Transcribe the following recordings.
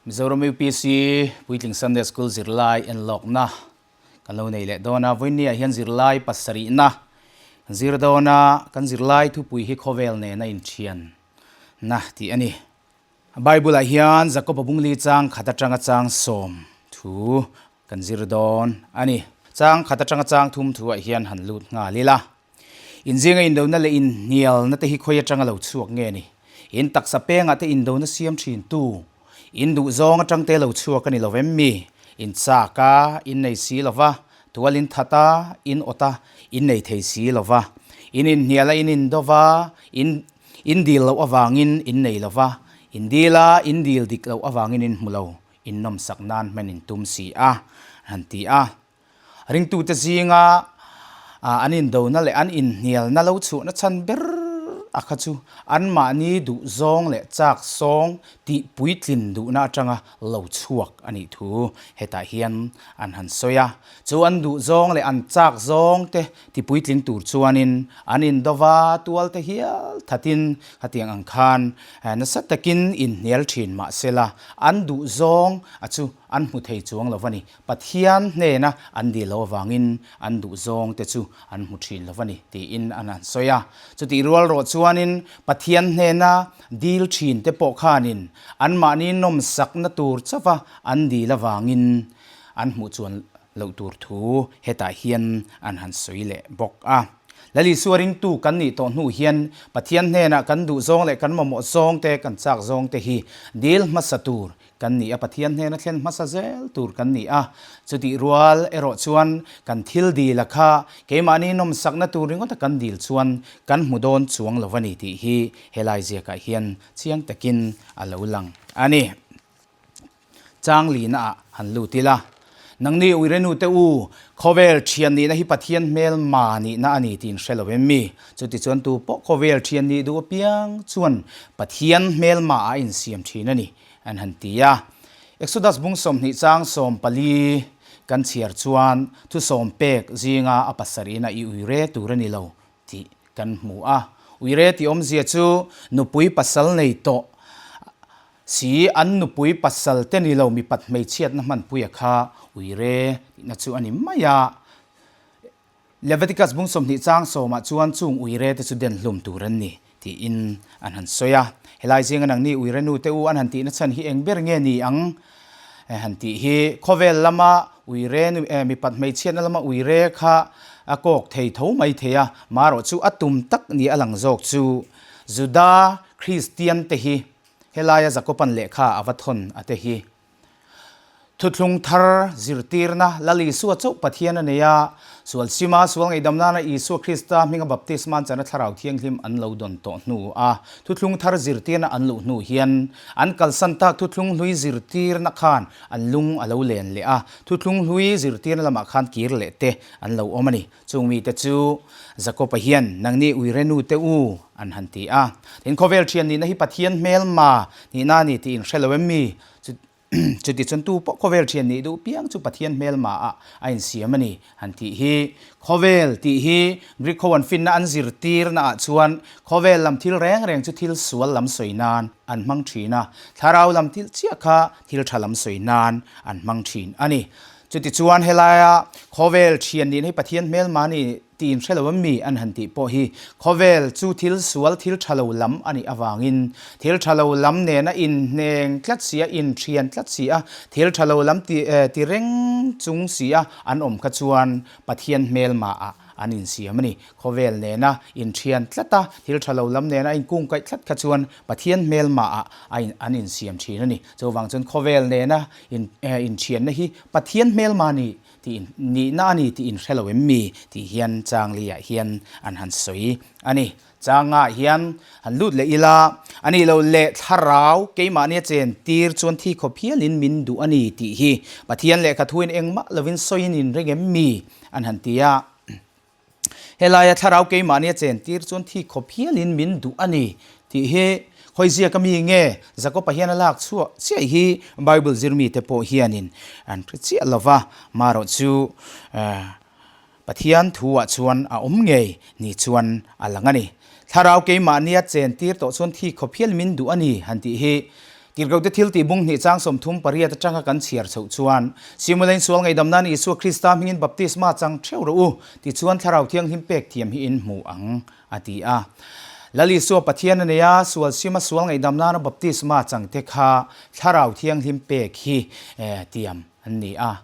Mizoram UPC Puitling Sunday School zirlai enlawkna kan lo nei leh dawn a. Vawinia hian zirlai pasarihna kan zir dawn a, kan zirlai thupui hi khawvel nena inthianna tih a ni. Bible-ah hian Jakob-a bungli chang khat atanga chang sawm thu kan zir dawn a ni. Chang khat atanga chang thum thuah hian han lut nghal ila. Inzinga indona leh inhnialna te hi khawi atanga lo chhuak nge ni? In taksa pengah te indona siam thin tu, in duhzawng atang te lo chhuak a ni lo em mi? In chak a, in nei si lo va, tual in that a, in awt a, in nei thei si lo va. In inhnial a, in indo va, in in dil loh avangin in nei lo va, in dil a, in dil dik loh avangin in hmu lo, in nawmsak nan hman in tum si a, han ti a. Ringtute zinga an indona leh an inhnialna lo chhuahna chhan ber a kha chu anmahni duhzawng leh chak sawng tih puitlin duhna atanga lo chhuak a nih thu hetah hian an han sawi a. Chu an duhzawng leh an chak zawng te ti puitling tur chuanin an indova tualte hial thatin khatiang ang khan nasa takin inhnial thin mahsela an duhzawng a chu an hmu thei chuang lo a ni. Pathian hnena an dil loh avangin an duh zawng te chu an hmu thin lo a ni tiin an han sawi a. Chutih rual rawh chuanin Pathian hnena dil thin te pawh khanin anmahni nawmsakna tur chauha an dil avangin an hmuh chuan loh tur thu hetah hian an han sawi leh bawk a. Lal Isua ringtu kan nih tawh hnu hian Pathian hnenah kan duh zawng leh kan mamawh zawng te, kan chak zawng te hi dil hmasa tur Kan ni a, Pathian hnena thlen hmasa zel tur kan ni a. Chutih rual erawh chuan kan thil dil a kha keimahni nawmsakna tur ringawta kan dil chuan kan hmu dawn chuang lo a ni tih hi helai ziakah hian chiang takin a lo lang a ni. Chang lina ah han lut ila. Nangni Uirenu te u, khawvel thian nihna hi Pathian hmel ma nihna a ni tiin hre lo em mi? Chutichuan tu pawh khawvel thian nih duh apiang chuan Pathian hmel ma ah a insiam thin a ni. An han ti a. Exodus bung 20 chang 14 kan chhiar chuan thusawm pek zinga a pasarihna i uire tur a ni lo tih kan hmu a. Uire tih awmzia chu nupui pasal nei tawh si an nupui pasal te ni lo mipat hmeichhiatna hmanpuia kha uire tihna chu a ni mai a. Leviticus bung 20 chang sawmah chuan chung uire te chu den hlum tur an ni tiin an han sawi a. Helai zinga nangni uire nu te u an han tihna chhan hi eng ber nge ni ang han tih hi khawvel lama uire nu mipat hmeichhiatna lama uire kha a kawk thei tho mai thei a, marawh chu a tum tak ni a lang zawk chu Juda Kristian te hi helaia Jakoban lehkha a va thawn a te hi. Thuthlung thar zirtirna Lal Isua chauh Pathian a nei a, sual sima sual ngaihdam nana Isua Krista hminga baptisma an chana Thlarau Thianghlim an lo dawn tawh hnu a, thuthlung thar zirtirna an luh hnu hian an kalsan tak thuthlung hlui zirtirna khan an lung a lo len leh a, thuthlung hlui zirtirna lamah khan kir leh te an lo awm a ni. Chung mite chu Jakob-a hian, Nangni uire nu te u, an han ti a. Tin, khawvel thian nihna hi Pathian hmelma nihna a ni tih in hre lo em mi? Chuti chuan tu pawh khawvel thian nih duh piang chu Pathian hmelma ah a insiam a ni, han tih hi. Khawvel tih hi Greek ho an finna an zirtirna ah chuan khawvel lam thil reng reng chu thil sual lam sawi nan an hmang thin a, thlarau lam thil chiah kha thil tha lam sawi nan an hmang thin a ni. Chutichuan helaia khawvel thian nih hi Pathian hmelma ni tiin hre lo a mi an han tih pawh hi khawvel chu thil sual thil tha lo lam a nih avangin thil tha lo lam nena inhneng tlat si a, inthian tlat si a, thil tha lo lam ti ti reng chung si a an awm kha chuan Pathian hmelma ah an insiam a ni. Khawvel nena inthian tlat a, thil tha lo lam nena inkungkaih tlat kha chuan Pathian hmelma ah a an insiam thin a ni. Chuvang chuan khawvel nena inthianna hi Pathian hmelma ni tih nihna a ni tih inhre lo em mi tih hian Changli-ah hian an han sawi a ni. Changah hian han lut leh ila, a nih loh leh thlarau keimahnia chen tir chuan thi khawp hialin min duh a ni tih hi Pathian lehkha thuin engmah lovin sawiin inring em mi an han ti a. Helaia thlarau keimahnia chen tir chuan thi khawp hialin min duh a ni tih hi khawizia ka mi nge Jakob-a hian a lak chhuah chiah hi Bible zirmite pawh hianin an hre chiah lo va, marawh chu Pathian thuah chuan a awm ngei ni chuan a lang a ni. Thlarau keimahnia chen tir tawh chuan thi khawp hial min duh a ni han tih hi. Tirhkohte thiltih bung hnih chang 38 atanga kan chhiar chhoh chuan, Simulain sual ngaihdam nan Isua Krista hmingin baptisma chang theuh rawh u, tichuan Thlarau Thianghlim pek thiam hi in hmu ang, a ti a. Lal Isua Pathian a nei a, sual sima sual ngaihdam nana baptisma changte kha Thlarau Thianghlim pek hi tiam an ni a.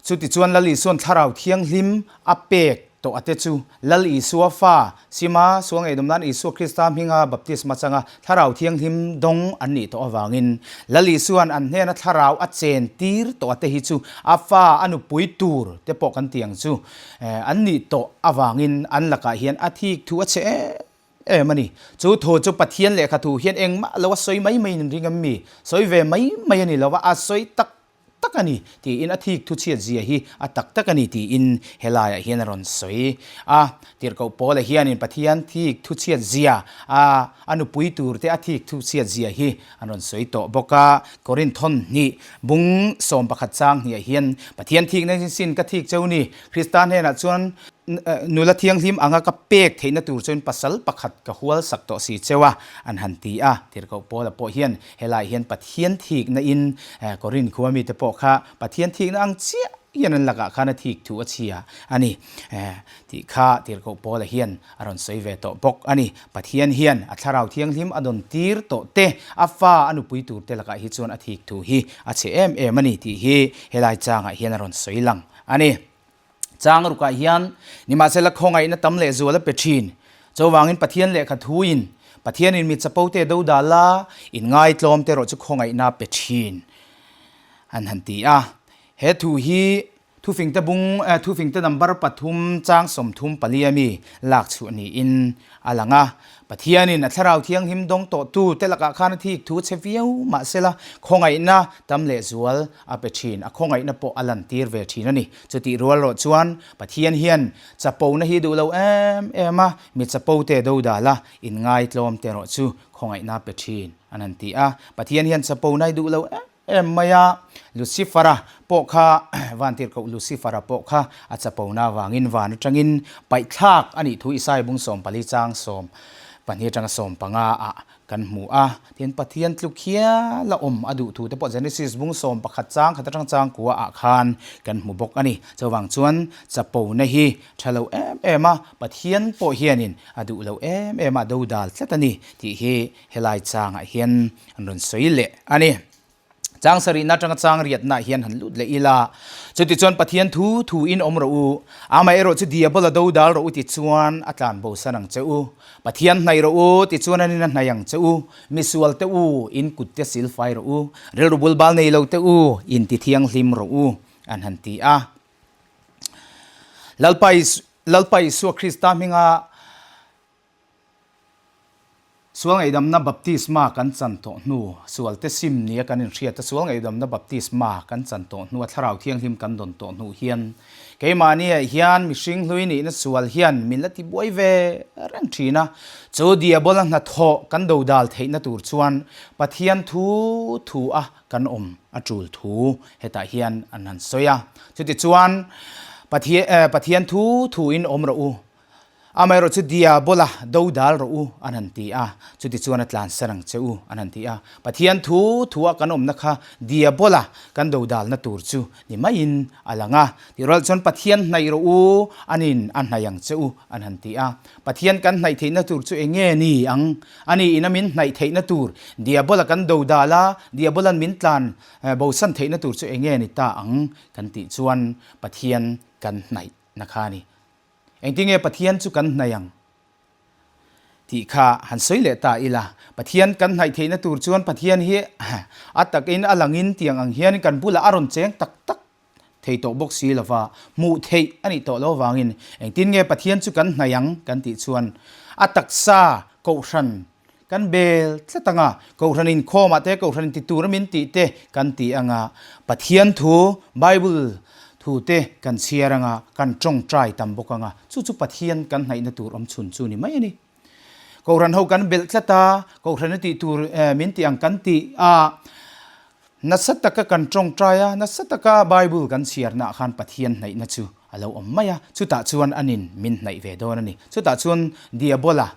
Chutichuan Lal Isua'n Thlarau Thianghlim a pek tawh ate chu Lal Isua fa, Sima, sual ngaihdawm nan Isua Krista hminga baptisma changa Thlarau Thianghlim dawng an nih tawh avangin Lal Isua'n an hnena Thlarau a chen tir tawh ate hi chu a fa a nupui tur te pawh kan ti ang chu an nih tawh avangin an lakah hian a thik thu a chhe em em a ni. Chu thu chu Pathian lehkha thu hian engmah lo a sawi mai mai in ring em mi? Sawi ve mai mai a ni lo va, a sawi tak tak a ni tiin a thik thu chhiat zia hi a tak tak a ni tiin helaiah hian a rawn sawi a. Tirhkoh Paula hianin Pathian thik thu chhiat zia a a nupui turte a thik thu chhiat zia hi an rawn sawi tawh bawk a. Korinthon hnih bung 11 chang hniah hian Pathian thikna sin ka thik cheu ni, Krista hnenah chuan nula thianghlim anga ka pek theihna tur chuan pasal pakhat ka hual sak tawh si cheu a, an han ti a. Tirhkoh Paula pawh hian helai hian Pathian thikna in Korinth khua mite pawh kha Pathian thikna ang chiah hian an lakah khan a thik thu a chhia a ni tih kha Tirhkoh Paula hian a rawn sawi ve tawh bawk a ni. Pathian hian a thlarau thianghlim a dawn tir tawh te, a fa a nupui tur te lakah hi chuan a thik thu hi a chhe em em a ni tih hi helai changah hian a rawn sawi lang a ni. Chang rukah hian nimahsela khawngaihna tam leh zual a pe thin. Chuvangin Pathian lehkha thuin Pathianin mi chapo te do dal a, inngaitlawm te erawh chu khawngaihna a pe thin an han ti a. He thu hi thufingte bung thufingte number pathum chang 34 ami lak chhuah niin a lang a. Pathianin a Thlarau Thianghlim dawng tawhtu te lakah khan a thik thu chhe viau mahsela khawngaihna tam leh zual a pe thin, a khawngaihna pawh a lantir ve thin a ni. Chutih rual rawh chuan Pathian hian chapona hi duh lo em em a, mi chapo te do dal a, inngaitlawm te erawh chu khawngaihna a pe thin an han ti a. Pathian hian chapona hi duh lo em em mai a, Lucifer-a pawh kha, Vantirhkoh Lucifer-a pawh kha a chapona avangin van atangin paihthlak a nih thu Isaiah bung 14 chang 12 atanga 15 ah kan hmu a. Tin, Pathian tluk hial a awm a duh thu te pawh Genesis bung 11 chang khat atang chang kua ah khan kan hmu bawk a ni. Chuvang chuan chapona hi tha lo em em a, Pathian pawh hianin a duh lo em em a, do dal tlat a ni tih hi helai changah hian an rawn sawi leh a ni. Chang sarihna atanga chang riatnaah hian han lut leh ila, chutichuan Pathian thu thuin awm rawh u, amaherawh chu diabola do dal rawh u tichuan a tlan bosan ang che u. Pathian hnaih rawh u tichuan an in a hnaih ang che u. Misual te u, in kut te silfai rawh u, rilru bulbal nei lo te u, in ti thianghlim rawh u, an han ti a. Lalpa Lalpa Isua Krista hminga Sual ngaihdamna baptisma kan chan tawh hnu, sualte sim nia kan inhriat a, sual ngaihdamna baptisma kan chan tawh hnu a Thlarau Thianghlim kan dawn tawh hnu hian keimahniah hian mihring hlui nihna sual hian min la tibuai ve reng thin a. Chu diabola hnathawh kan dodal theihna tur chuan Pathian thu thu a kan awm a tul thu hetah hian an han sawi a. Chutichuan Pathian thu thuin awm rawh u. Amaherawh chu Diabola do dal rawh u an han ti a, chutichuan a tlansan ang che u an han ti a. Pathian thu thua kan awmna kha Diabola kan do dalna tur chu ni maiin a lang a. Tihrual chuan Pathian hnaih rawh u anin a hnaih ang che u an han ti a. Pathian kan hnaih theihna tur chu eng nge ni ang? Ani ina min hnaih theihna tur Diabola kan do dal a, Diabola'n min tlan bosan theihna tur chu eng nge ni ta ang kan tih chuan Pathian kan hnaihna kha a ni. Engtinge Pathian chu kan hnaih ang tih kha han sawi leh ta ila. Pathian kan hnaih theihna tur chuan Pathian hi a takin a langin tiang ang hian kan bulah a rawn cheng tak tak thei tawh bawk si lova, hmuh theih a nih tawh lo avangin engtin nge Pathian chu kan hnaih ang kan tih chuan a taksa kohhran kan bel tlat ang a, kohhran inkhawmah te, kohhran inti tur a min tih te kan ti ang a, Pathian thu, Bible thu te kan chhiar ang a, kan tawngtai tam bawk ang a, chu chu Pathian kan hnaihna tur awm chhun chu ni mai a ni. Kohhran ho kan belh tlat a, kohhran a tih tur min tih ang kan tih a, nasa taka kan tawngtai a, nasa taka Bible kan chhiarna ah khan Pathian hnaihna chu a lo awm mai a, chutah chuan anin min hnaih ve dawn a ni. Chutah chuan Diabola,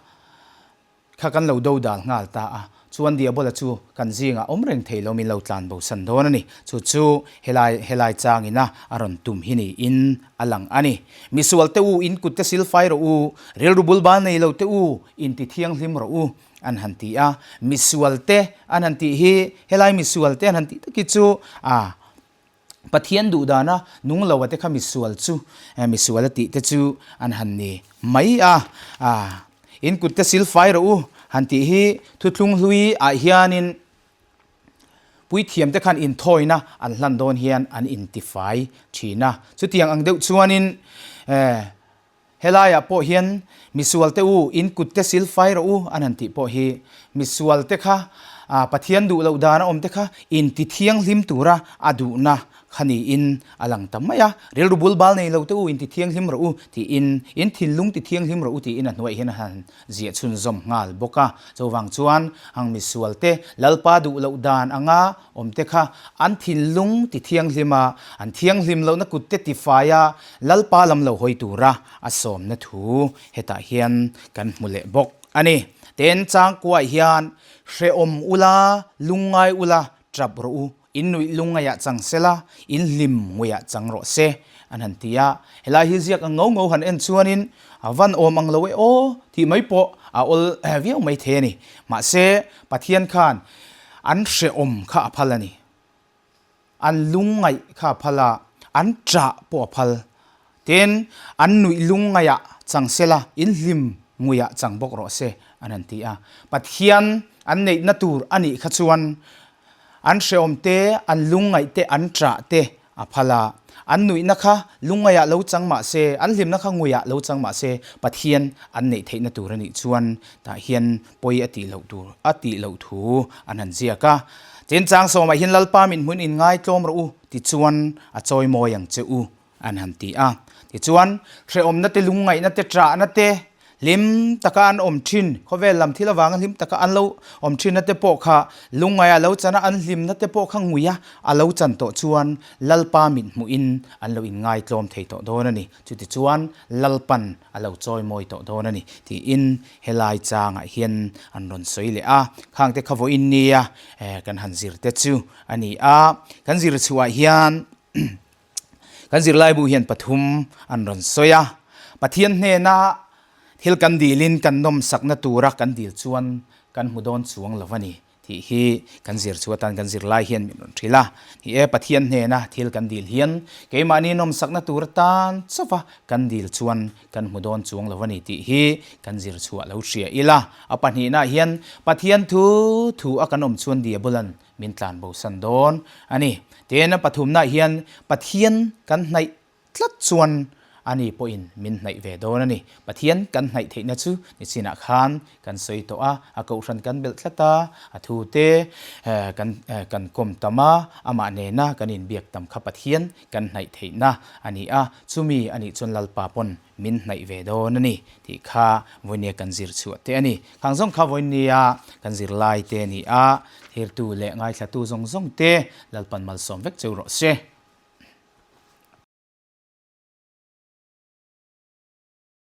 Kha kan lo do dal nghal ta a. chuan Diabola chu kan zingah awm reng thei lo min lo tlan bosan dawn a ni. Chu chu helai helai changina a rawn tum hi niin a lang a ni. Misual te u, in kut te silfai rawh u, rilru bulbal nei lo te u, in ti thianghlim rawh u, an han ti a. Misual te an han tih hi helai misual te an han tih tak hi chu a Pathian duh dana nung lo a te kha misual chu misual a tih te chu an han ni mai a. In kut te silfai rawh u han tih hi thuthlung hlui ah hianin puithiam te khan inthawina an hlan dawn hian an intifai thin a. Chutiang ang deuh chuanin Helaiah pawh hian misual te u, in kut te sil fai rawh u an han tih pawh hi misual te kha Pathian duh loh dan a awm te kha inti thianghlim tura a duhna kha niin a lang ta mai a. Rilru bul bal nei lo te u, inti thianghlim rawh u tiin, in thinlung ti thianghlim rawh u tiin a hnuaiah hian a han ziah chhunzawm nghal bawk a. Chuvang chuan ang misual te Lalpa duh loh dan anga awm te kha an thinlung ti thianghlim a, an thianghlim lohna kut te ti fai a, Lalpa lam lo hawi tura a sawmna thu hetah hian kan hmu leh bawk a ni. Ten changkuaah hian hrehawm ula, lungngai ula, tap rawh u, in nuih lungngaiah chang sela, in hlim nguiah chang rawh se an han ti a. Helai hi ziak ang ngau ngau han en chuanin a van awm ang lo e aw tih mai pawh a awl viau mai thei a ni. Mahse, Pathian khan An hrehawm kha a phal a ni. An lungngaih kha a phal a, an ṭah pawh a phal. Tin, an nuih lungngaihah chang sela, in hlim nguiah chang bawk rawh se, an han ti a. Pathian an neihna tur a nih kha chuan an hrehawm te, an lungngaih te, an ṭah te A phal a, an nuihna kha lungngaihah lo chang mah se, an hlimna kha nguiah lo chang mah se, Pathian an neih theihna tur a nih chuan tah hian pawi a tih loh tur a tih loh thu an han ziak a. Tin, Changsawmah hian Lalpa min hmun in ngaitlawm rawh u tichuan a chawi mawi ang che u an han ti a. Tichuan, hrehawmna te, lungngaihna te, ṭahna te, Hlim taka an awm thin, khawvel lam thil avanga hlim taka an lo awm thinna te pawh kha lungngaih a lo chan a, an hlimna te pawh kha nguia a lo chan tawh chuan Lalpa mit hmuhin an lo inngaitlawm thei tawh dawn a ni. Chutichuan Lalpan a lo chawimawi tawh dawn a ni tiin helai changah hian an rawn sawi leh a. Khangte kha vawiin nia kan han zir te chu a ni a, kan zir chhuah hian Kan zirlaibu hian pathum an rawn sawi a, Pathian hnena thil kan dilin kan nawmsakna tura kan dil chuan kan hmu dawn chuang lo a ni tih hi kan zir chu atan kan zirlai hian min rawn hrilh a. Ni e, Pathian hnena thil kan dil hian keimahni nawmsakna tur atan chauva kan dil chuan kan hmu dawn chuang lo a ni tih hi kan zir chhuah lo hria ila. A pahnihnaah hian Pathian thu thu a kan awm chuan Diabolan Min tlan bosan dawn a ni. Tin, a pathumnaah hian Pathian kan hnaih tlat chuan ani pawhin min hnaih ve dawn a ni. Pathian kan hnaih theihna chu nichinah khan kan sawi tawh a, a kohhran kan belh tlat a, a thute kan kan kawm tam a, amah nena kan inbiak tam kha Pathian kan hnaih theihna a ni a, chumi a nih chuan Lalpa pawn min hnaih ve dawn a ni tih kha vawinia kan zir chhuah te a ni. Khang zawng kha vawinia kan zir lai te a ni a, thirtu leh ngaithlatu zawng zawng te Lalpan malsawm vek cheu rawh se.